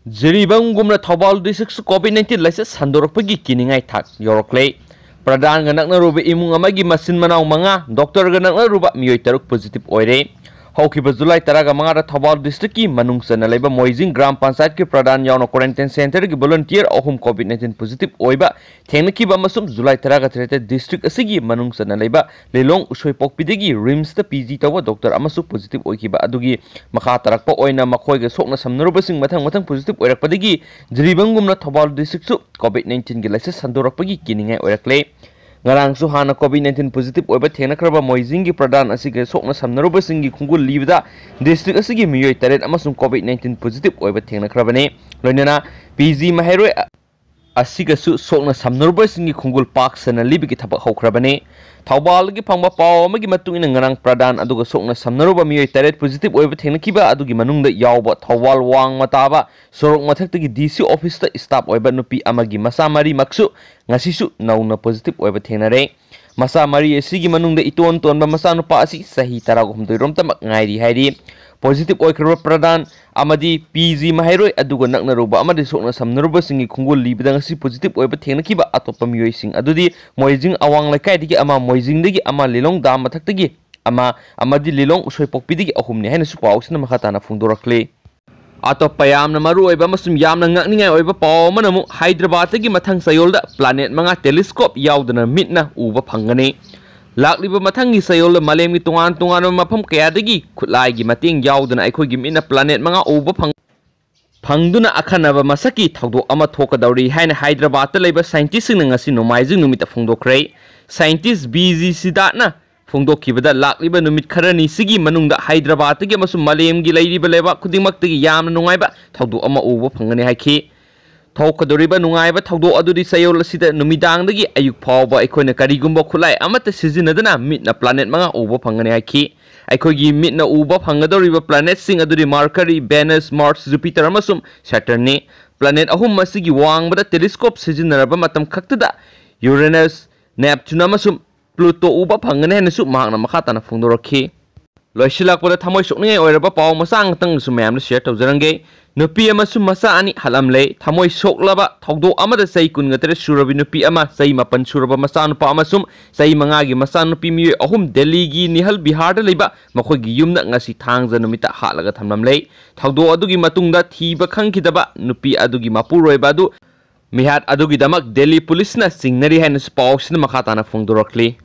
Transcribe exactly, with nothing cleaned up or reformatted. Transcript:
ꯖꯤꯔꯤꯕꯥꯝꯒꯨꯝꯅ Thoubal ꯗꯤꯁꯇ꯭ꯔꯤꯛꯁꯨ COVID nineteen ꯂꯥꯏꯆꯠ ꯁꯟꯗꯣꯔꯛꯄꯒꯤ ꯀꯤꯅꯤꯡꯉꯥꯏ ꯊꯥꯛ ꯌꯧꯔꯛꯂꯦ꯫ ꯄ꯭ꯔꯙꯥꯟꯒ ꯅꯛꯅꯔꯨꯕ ꯏꯃꯨꯡ ꯑꯃꯒꯤ ꯃꯆꯤꯟ ꯃꯅꯥꯎ ꯃꯉꯥ, ꯗꯣꯛꯇꯔꯒ ꯅꯛꯅꯔꯨꯕ ꯃꯤꯑꯣꯏ ꯇꯔꯨꯛ ꯄꯣꯖꯤꯇꯤꯚ ꯑꯣꯏꯔꯦ꯫ ꯍꯧꯈꯤꯕ ꯖꯨꯂꯥꯏ ꯇꯔꯥꯒ ꯃꯉꯥꯗ ꯊꯧꯕꯥꯜ ꯗꯤꯁꯇ꯭ꯔꯤꯛꯀꯤ ꯃꯅꯨꯡ ꯆꯟꯅ ꯂꯩꯕ ꯃꯣꯏꯖꯤꯡ ꯒ꯭ꯔꯥꯝ ꯄꯟꯆꯥꯌꯠꯀꯤ ꯄ꯭ꯔꯙꯥꯟ ꯌꯥꯎꯅ ꯀ꯭ꯋꯥꯔꯦꯟꯇꯥꯏꯟ ꯁꯦꯟꯇꯔꯒꯤ ꯚꯣꯂꯨꯟꯇꯤꯌꯔ ꯑꯍꯨꯝ ꯀꯣꯚꯤꯗ ꯅꯥꯏꯟꯇꯤꯟ ꯄꯣꯖꯤꯇꯤꯚ ꯑꯣꯏꯕ ꯊꯦꯡꯅꯈꯤꯕ ꯑꯃꯁꯨꯡ ꯖꯨꯂꯥꯏ ꯇꯔꯥꯒ ꯇꯔꯦꯠꯇ ꯗꯤꯁꯇ꯭ꯔꯤꯛ ꯑꯁꯤꯒꯤ ꯃꯅꯨꯡ ꯆꯟꯅ ꯂꯩꯕ ꯂꯤꯂꯣꯡ ꯎꯁꯣꯏꯄꯣꯛꯄꯤꯗꯒꯤ ꯔꯤꯝꯁꯇ ꯄꯤ ꯖꯤ ꯇꯧꯕ ꯗꯣꯛꯇꯔ ꯑꯃꯁꯨ ꯄꯣꯖꯤꯇꯤꯚ ꯑꯣꯏꯈꯤꯕ ꯑꯗꯨꯒꯤ ꯃꯈꯥ ꯇꯥꯔꯛꯄ ꯑꯣꯏꯅ ꯃꯈꯣꯏꯒ ꯁꯣꯛꯅ ꯁꯝꯅꯔꯨꯕꯁꯤꯡ ꯃꯊꯪ ꯃꯊꯪ ꯄꯣꯖꯤꯇꯤꯚ ꯑꯣꯏꯔꯛꯄꯗꯒꯤ ꯖꯤꯔꯤꯕꯥꯝꯒꯨꯝꯅ ꯊꯧꯕꯥꯜ ꯗꯤꯁꯇ꯭ꯔꯤꯛꯁꯨ ꯀꯣꯚꯤꯗ ꯅꯥꯏꯟꯇꯤꯟꯒꯤ ꯂꯥꯏꯆꯠ ꯁꯟꯗꯣꯔꯛꯄꯒꯤ ꯀꯤꯅꯤꯡꯉꯥꯏ ꯑꯣꯏꯔꯛꯂꯦ꯫ ꯉꯔꯥꯡꯁꯨ ꯍꯥꯟꯅ ꯀꯣꯚꯤꯗ ꯅꯥꯏꯟꯇꯤꯟ ꯄꯣꯖꯤꯇꯤꯚ ꯑꯣꯏꯕ ꯊꯦꯡꯅꯈ꯭ꯔꯕ ꯃꯣꯏꯖꯤꯡꯒꯤ ꯄ꯭ꯔꯙꯥꯟ ꯑꯁꯤꯒ ꯁꯣꯛꯅ ꯁꯝꯅꯔꯨꯕꯁꯤꯡꯒꯤ ꯈꯣꯡꯒꯨꯜ ꯂꯤꯕꯗ ꯗꯤꯁꯇ꯭ꯔꯤꯛ ꯑꯁꯤꯒꯤ ꯃꯤꯑꯣꯏ ꯇꯔꯦꯠ ꯑꯃꯁꯨꯡ ꯀꯣꯚꯤꯗ ꯅꯥꯏꯟꯇꯤꯟ ꯄꯣꯖꯤꯇꯤꯚ ꯑꯣꯏꯕ ꯊꯦꯡꯅꯈ꯭ꯔꯕꯅꯤ꯫ ꯂꯣꯏꯅꯅ ꯄꯤ ꯖꯤ ꯃꯍꯩꯔꯣꯏ ꯑꯁꯤꯒꯁꯨ ꯁꯣꯛꯅ ꯁꯝꯅꯔꯨꯕꯁꯤꯡꯒꯤ ꯈꯣꯡꯒꯨꯜ ꯄꯥꯛ ꯁꯟꯅ ꯂꯤꯕꯒꯤ ꯊꯕꯛ ꯍꯧꯈ꯭ꯔꯕꯅꯤ꯫ ꯊꯧꯕꯥꯜꯗꯒꯤ ꯐꯪꯕ ꯄꯥꯎ ꯑꯃꯒꯤ ꯃꯇꯨꯡ ꯏꯟꯅ ꯉꯔꯥꯡ ꯄ꯭ꯔꯙꯥꯟ ꯑꯗꯨꯒ ꯁꯣꯛꯅ ꯁꯝꯅꯔꯨꯕ ꯃꯤꯑꯣꯏ ꯇꯔꯦꯠ ꯄꯣꯖꯤꯇꯤꯚ ꯑꯣꯏꯕ ꯊꯦꯡꯅꯈꯤꯕ ꯑꯗꯨꯒꯤ ꯃꯅꯨꯡꯗ ꯌꯥꯎꯕ ꯊꯧꯕꯥꯜ ꯋꯥꯡꯃ ꯇꯥꯕ ꯁꯣꯔꯣꯛ ꯃꯊꯛꯇꯒꯤ ꯗꯤ ꯁꯤ ꯑꯣꯐꯤꯁꯇ ꯁ꯭ꯇꯥꯐ ꯑꯣꯏꯕ ꯅꯨꯄꯤ ꯑꯃꯒꯤ ꯃꯆꯥ ꯃꯔꯤꯃꯛꯁꯨ ꯉꯁꯤꯁꯨ ꯅꯧꯅ ꯄꯣꯖꯤꯇꯤꯚ ꯑꯣꯏꯕ ꯊꯦꯡꯅꯔꯦ꯫ ꯃꯆꯥ ꯃꯔꯤ ꯑꯁꯤꯒꯤ ꯃꯅꯨꯡꯗ ꯏꯇꯣꯟ ꯇꯣꯟꯕ ꯃꯆꯥꯅꯨꯄꯥ ꯑꯁꯤ ꯆꯍꯤ ꯇꯔꯥꯍꯨꯝꯗꯣꯏ ꯔꯣꯝꯇꯃꯛ ꯉꯥꯏꯔꯤ ꯍꯥꯏꯔꯤ꯫ ꯄꯣꯖꯤꯇꯤꯚ ꯑꯣꯏꯈ꯭ꯔꯕ ꯄ꯭ꯔꯙꯥꯟ ꯑꯃꯗꯤ ꯄꯤ ꯖꯤ ꯃꯍꯩꯔꯣꯏ ꯑꯗꯨꯒ ꯅꯛꯅꯔꯨꯕ ꯑꯃꯗꯤ ꯁꯣꯛꯅ ꯁꯝꯅꯔꯨꯕꯁꯤꯡꯒꯤ ꯈꯣꯡꯒꯨꯜ ꯂꯤꯕꯗ ꯉꯁꯤ ꯄꯣꯖꯤꯇꯤꯚ ꯑꯣꯏꯕ ꯊꯦꯡꯅꯈꯤꯕ ꯑꯇꯣꯞꯄ ꯃꯤꯑꯣꯏꯁꯤꯡ ꯑꯗꯨꯗꯤ ꯃꯣꯏꯖꯤꯡ ꯑꯋꯥꯡ ꯂꯩꯀꯥꯏꯗꯒꯤ ꯑꯃ, ꯃꯣꯏꯖꯤꯡꯗꯒꯤ ꯑꯃ, ꯂꯤꯂꯣꯡ ꯗꯥꯝ ꯃꯊꯛꯇꯒꯤ ꯑꯃ ꯑꯃꯗꯤ ꯂꯤꯂꯣꯡ ꯎꯁꯣꯏꯄꯣꯛꯄꯤꯗꯒꯤ ꯑꯍꯨꯝꯅꯤ ꯍꯥꯏꯅꯁꯨ ꯄꯥꯎꯁꯤꯅ ꯃꯈꯥ ꯇꯥꯅ ꯐꯣꯡꯗꯣꯔꯛꯂꯤ꯫ ꯑꯇꯣꯞꯄ ꯌꯥꯝꯅ ꯃꯔꯨ ꯑꯣꯏꯕ ꯑꯃꯁꯨꯡ ꯌꯥꯝꯅ ꯉꯛꯅꯤꯡꯉꯥꯏ ꯑꯣꯏꯕ ꯄꯥꯎ ꯑꯃꯅ ꯑꯃꯨꯛ ꯍꯥꯏꯗ꯭ꯔꯕꯥꯗꯇꯒꯤ ꯃꯊꯪ ꯆꯌꯣꯜꯗ ꯄ꯭ꯂꯥꯅꯦꯠ ꯃꯉꯥ ꯇꯦꯂꯤꯁꯀꯣꯞ ꯌꯥꯎꯗꯅ ꯃꯤꯠꯅ ꯎꯕ ꯐꯪꯒꯅꯤ꯫ ꯂꯥꯛꯂꯤꯕ ꯃꯊꯪꯒꯤ ꯆꯌꯣꯜꯗ ꯃꯥꯂꯦꯝꯒꯤ ꯇꯣꯉꯥꯟ ꯇꯣꯉꯥꯟꯕ ꯃꯐꯝ ꯀꯌꯥꯗꯒꯤ ꯈꯨꯠꯂꯥꯏꯒꯤ ꯃꯇꯦꯡ ꯌꯥꯎꯗꯅ ꯑꯩꯈꯣꯏꯒꯤ ꯃꯤꯠꯅ ꯄ꯭ꯂꯥꯅꯦꯠ ꯃꯉꯥ ꯎꯕ ꯐꯪ-, ꯐꯪꯗꯨꯅ ꯑꯈꯟꯅꯕ ꯃꯁꯛꯀꯤ ꯊꯧꯗꯣꯛ ꯑꯃ ꯊꯣꯛꯀꯗꯧꯔꯤ ꯍꯥꯏꯅ ꯍꯥꯏꯗ꯭ꯔꯕꯥꯗꯇ ꯂꯩꯕ ꯁꯥꯏꯟꯇꯤꯁꯁꯤꯡꯅ ꯉꯁꯤ ꯅꯣꯡꯃꯥꯏꯖꯤꯡ ꯅꯨꯃꯤꯠꯇ ꯐꯣꯡꯗꯣꯛꯈ꯭ꯔꯦ꯫ ꯁꯥꯏꯟꯇꯤꯁ ꯕꯤ ꯖꯤ ꯁꯤꯗꯥꯠꯅ ꯐꯣꯡꯗꯣꯛꯈꯤꯕꯗ ꯂꯥꯛꯂꯤꯕ ꯅꯨꯃꯤꯠ ꯈꯔꯅꯤꯁꯤꯒꯤ ꯃꯅꯨꯡꯗ ꯍꯥꯏꯗ꯭ꯔꯕꯥꯗꯇꯒꯤ ꯑꯃꯁꯨꯡ ꯃꯥꯂꯦꯝꯒꯤ ꯂꯩꯔꯤꯕ ꯂꯩꯕꯥꯛ ꯈꯨꯗꯤꯡꯃꯛꯇꯒꯤ ꯌꯥꯝꯅ ꯅꯨꯡꯉꯥꯏꯕ ꯊꯧꯗꯣꯛ ꯑꯃ ꯎꯕ ꯐꯪꯒꯅꯤ ꯍꯥꯏꯈꯤ꯫ ꯊꯣꯛꯀꯗꯧꯔꯤꯕ ꯅꯨꯡꯉꯥꯏꯕ ꯊꯧꯗꯣꯛ ꯑꯗꯨꯗꯤ ꯆꯌꯣꯜ ꯑꯁꯤꯗ ꯅꯨꯃꯤꯗꯥꯡꯗꯒꯤ ꯑꯌꯨꯛ ꯐꯥꯎꯕ ꯑꯩꯈꯣꯏꯅ ꯀꯔꯤꯒꯨꯝꯕ ꯈꯨꯠꯂꯥꯏ ꯑꯃꯠꯇ ꯁꯤꯖꯤꯟꯅꯗꯅ ꯃꯤꯠꯅ ꯄ꯭ꯂꯥꯅꯦꯠ ꯃꯉꯥ ꯎꯕ ꯐꯪꯒꯅꯤ ꯍꯥꯏꯈꯤ꯫ ꯑꯩꯈꯣꯏꯒꯤ ꯃꯤꯠꯅ ꯎꯕ ꯐꯪꯒꯗꯧꯔꯤꯕ ꯄ꯭ꯂꯥꯅꯦꯠꯁꯤꯡ ꯑꯗꯨꯗꯤ ꯃꯥꯔꯀꯔꯤ, ꯚꯦꯅꯁ, ꯃꯥꯔꯁ, ꯖꯨꯄꯤꯇꯔ ꯑꯃꯁꯨꯡ ꯁꯦꯇꯔꯟꯅꯤ꯫ ꯄ꯭ꯂꯥꯅꯦꯠ ꯑꯍꯨꯝ ꯑꯁꯤꯒꯤ ꯋꯥꯡꯃꯗ ꯇꯦꯂꯤꯁꯀꯣꯞ ꯁꯤꯖꯤꯟꯅꯔꯕ ꯃꯇꯝ ꯈꯛꯇꯗ ꯌꯨꯔꯦꯅꯁ, ꯅꯦꯞꯆꯨꯟ ꯑꯃꯁꯨꯡ ꯄ꯭ꯂꯨꯇꯣ ꯎꯕ ꯐꯪꯒꯅꯤ ꯍꯥꯏꯅꯁꯨ ꯃꯍꯥꯛꯅ ꯃꯈꯥ ꯇꯥꯅ ꯐꯣꯡꯗꯣꯔꯛꯈꯤ꯫ ꯂꯣꯏꯁꯤꯜꯂꯛꯄꯗ ꯊꯃꯣꯏ ꯁꯣꯛꯅꯤꯡꯉꯥꯏ ꯑꯣꯏꯔꯕ ꯄꯥꯎ ꯃꯆꯥ ꯉꯥꯛꯇꯪꯁꯨ ꯃꯌꯥꯝꯗ share ꯇꯧꯖꯔꯝꯒꯦ꯫ ꯅꯨꯄꯤ ꯑꯃꯁꯨꯡ ꯃꯆꯥ ꯑꯅꯤ ꯍꯥꯠꯂꯝꯂꯦ꯫ ꯊꯃꯣꯏ ꯁꯣꯛꯂꯕ ꯊꯧꯗꯣꯛ ꯑꯃꯗ ꯆꯍꯤ ꯀꯨꯟꯒ ꯇꯔꯦꯠ ꯁꯨꯔꯕꯤ ꯅꯨꯄꯤ ꯑꯃ, ꯆꯍꯤ ꯃꯥꯄꯟ ꯁꯨꯔꯕ ꯃꯆꯥꯅꯨꯄꯥ ꯑꯃꯁꯨꯡ ꯆꯍꯤ ꯃꯉꯥꯒꯤ ꯃꯆꯥꯅꯨꯄꯤ ꯃꯤꯑꯣꯏ ꯑꯍꯨꯝ ꯗꯦꯜꯂꯤꯒꯤ ꯅꯤꯍꯜ ꯕꯤꯍꯥꯔꯗ ꯂꯩꯕ ꯃꯈꯣꯏꯒꯤ ꯌꯨꯝꯗ ꯉꯁꯤ ꯊꯥꯡꯖ ꯅꯨꯃꯤꯠꯇ ꯍꯥꯠꯂꯒ ꯊꯝꯂꯝꯂꯦ꯫ ꯊꯧꯗꯣꯛ ꯑꯗꯨꯒꯤ ꯃꯇꯨꯡꯗ ꯊꯤꯕ ꯈꯪꯈꯤꯗꯕ ꯅꯨꯄꯤ ꯑꯗꯨꯒꯤ ꯃꯄꯨꯔꯣꯏꯕ ꯑꯗꯨ ꯃꯤꯍꯥꯠ ꯑꯗꯨꯒꯤꯗꯃꯛ ꯗꯦꯜꯂꯤ ꯄꯨꯂꯤꯁꯅ ꯆꯤꯡꯅꯔꯤ ꯍꯥꯏꯅꯁꯨ ꯄꯥꯎꯁꯤꯅ ꯃꯈꯥ ꯇꯥꯅ ꯐꯣꯡꯗꯣꯔꯛꯂꯤ꯫